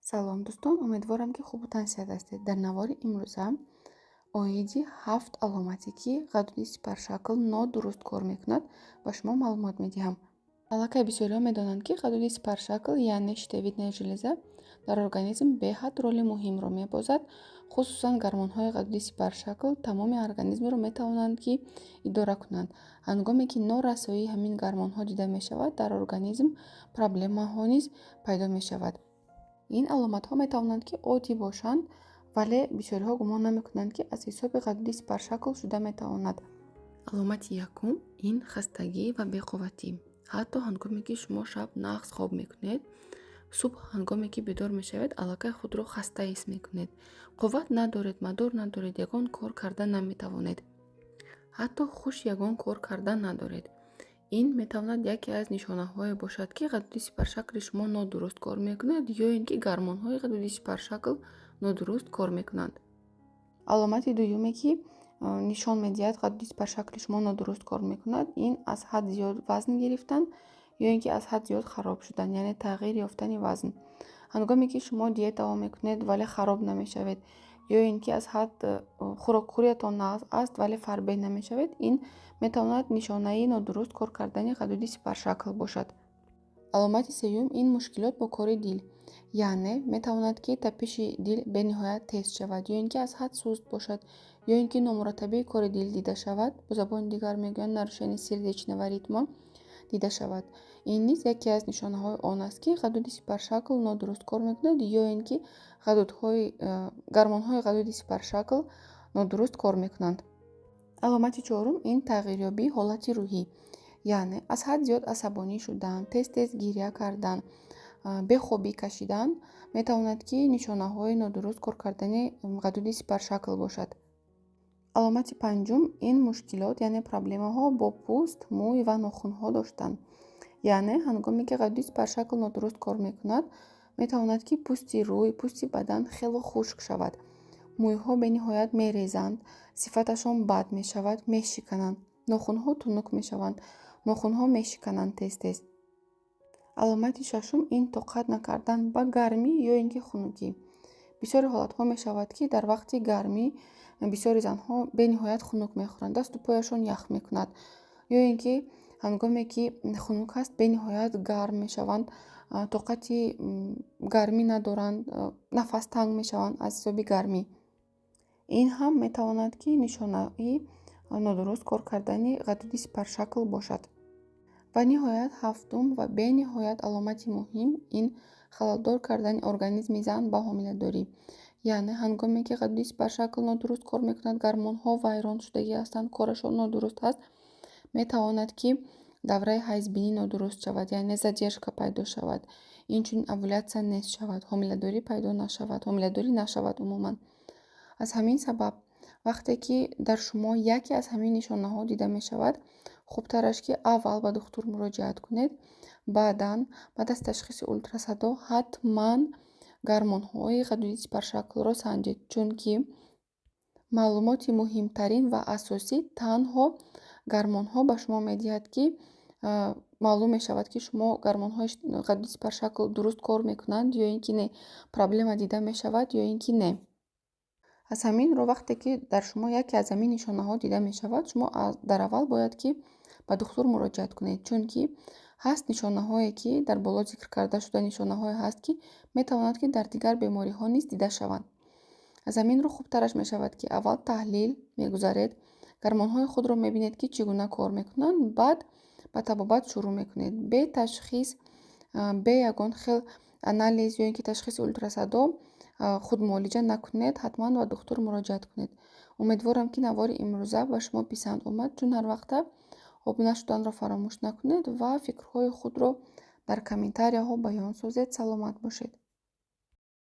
Салом, дӯстон, умедворам, ки хубу тансиҳат ҳастед. Дар навори имрӯза оиди ҳафт аломате, ки ғадуди сипаршакл нодуруст кор мекунад, ба шумо маълумот медиҳам. Аллакай бисёриҳо медонанд, ки ғадуди сипаршакл, яъне щитовидная железа, дар организм беҳад роли муҳимро мебозад. Хусусан гормонҳои ғадуди сипаршакл тамоми организмро метавонанд, ки идора кунанд. Ҳангоме ки норасоии ҳамин гормонҳо дида мешавад, дар организм проблемаҳо низ пайдо мешавад. Ин аломатҳо метавонанд, ки оддӣ бошанд, вале бисёриҳо гумон намекунанд, ки аз ҳисоби ғадуди сипаршакл шуда метавонад. Аломати якум ин хастагӣ ва беқувватӣ. Ҳатто ҳангоме ки шумо шаб нағз хоб мекунед, субҳ ҳангоме ки бедор мешавед, аллакай худро хаста ҳис мекунед, қувват надоред, мадор надоред, ягон кор карда наметавонед, ҳатто хуш ягон кор карда надоред. Ин метавонад яке аз нишонаҳое бошад, ки ғадуди сипаршакли шумо нодуруст кор мекунад ё ин ки гормонҳои ғадуди сипаршакл нодуруст кор мекунанд. Аломати дуюме, ки нишон медиҳад, ғадуди сипаршакли шумо нодуруст кор мекунад, ин аз ҳад зиёд вазн гирифтан ё ин ки аз ҳад зиёд хароб шудан, яъне тағйир ёфтани вазн. Ҳангоме ки шумо диетаҳо мекунед, вале хароб намешавед, ё ин ки аз ҳад хӯрокхӯриятон нағз аст, вале фарбеҳ намешавед, ин метавонад нишонаи нодуруст кор кардани ғадуди сипаршакл бошад. Аломати сеюм ин мушкилот бо кори дил, яъне метавонад, ки тапиши дил бениҳоят тез шавад, ё ин ки аз ҳад суст бошад, ё ин ки номураттабии кори дил дида шавад, бо забони дигар мегӯянд, нарушение сердечного ритма дида шавад. Ин низ яке аз нишонаҳои он аст, ки ғадуди сипаршакл нодуруст кор мекунад ё ин ки ғадудҳои гормонҳои ғадуди сипаршакл нодуруст кор мекунанд. Аломати чорум ин тағйирёбии ҳолати рӯҳӣ, яъне аз ҳад зиёд асабонӣ шудан, тез тез гиря кардан, бехобӣ кашидан метавонад, ки нишонаҳои нодуруст кор кардани ғадуди сипаршакл бошад. Аломати панҷум ин мушкилот, яъне проблемаҳо бо пӯст, мӯй ва нохунҳо доштан. Яъне ҳангоме ки ғадуди сипаршакл нодуруст кор мекунад, метавонад, ки пӯсти рӯй, пӯсти бадан хело хушк шавад, мӯйҳо бениҳоят мерезанд, сифаташон бад мешавад, мешикананд, нохунҳо тунук мешаванд, нохунҳо мешикананд тез тез. Аломати шашум ин тоқат накардан ба гармӣ ё ин ки хунукӣ. Бисёре ҳолатҳо мешавад, ки дар вақти гармӣ бисёри занҳо бениҳоят хунук мехӯранд, дасту пояшон ях мекунад, ё ин ки ҳангоме ки хунук аст, бениҳоят гарм мешаванд, тоқати гармӣ надоранд, нафас танг мешаванд аз ҳисоби гармӣ. Ин ҳам метавонад, ки нишонаи нодуруст кор кардани ғадуди сипаршакл бошад. Ва ниҳоят, ҳафтум ва бениҳоят аломати муҳим ин халалдор кардани организми зан ба ҳомиладорӣ. Яъне ҳангоме ки ғадуди сипаршакл нодуруст кор мекунад, гормонҳо вайроншудагӣ ҳастанд, корашон нодуруст аст, метавонад, ки давраи ҳайзбинӣ нодуруст шавад, яъне задержка пайдо шавад, инчунин овулятсия нест шавад, ҳомиладорӣ пайдо нашавад, ҳомиладорӣ нашавад умуман. Аз ҳамин сабаб, вақте ки дар шумо яке аз ҳамин нишонаҳо дида мешавад, хубтараш, ки аввал ба духтур муроҷиат кунед, баъдан, баъд аз ташхиси ултрасадо, ҳатман гормонҳои ғадуди сипаршаклро санҷед, чунки маълумоти муҳимтарин ва асосӣ танҳо гормонҳо ба шумо медиҳад, ки маълум мешавад, ки шумо гормонҳои ғадуди сипаршакл дуруст кор мекунанд ё ин ки не, проблема дида мешавад ё ин ки не. Аз ҳамин рӯ, вақте ки дар шумо яке аз ҳамин нишонаҳо дида мешавад, шумо дар аввал бояд, ки ба духтур муроҷиат кунед, чунки ҳаст нишонаҳое, ки дар боло зикр карда шуда, нишонаҳое ҳаст, ки метавонад, ки дар дигар бемориҳо низ дида шаванд. Аз ҳамин рӯ хубтараш мешавад, ки аввал таҳлил мегузаред, гормонҳои худро мебинед, ки чӣ гуна кор мекунанд, баъд ба табобат шурӯъ мекунед. Бе ташхис, бе ягон хел анализ ё ин ки ташхиси ултрасадо худмуолиҷа накунед, ҳатман ба духтур муроҷиат кунед. Умедворам, ки навори имрӯза ба шумо писанд омад. Чун ҳар вақта, обуна шуданро фаромӯш накунед ва фикрҳои худро дар комментарияҳо баён созед. Саломат бошед.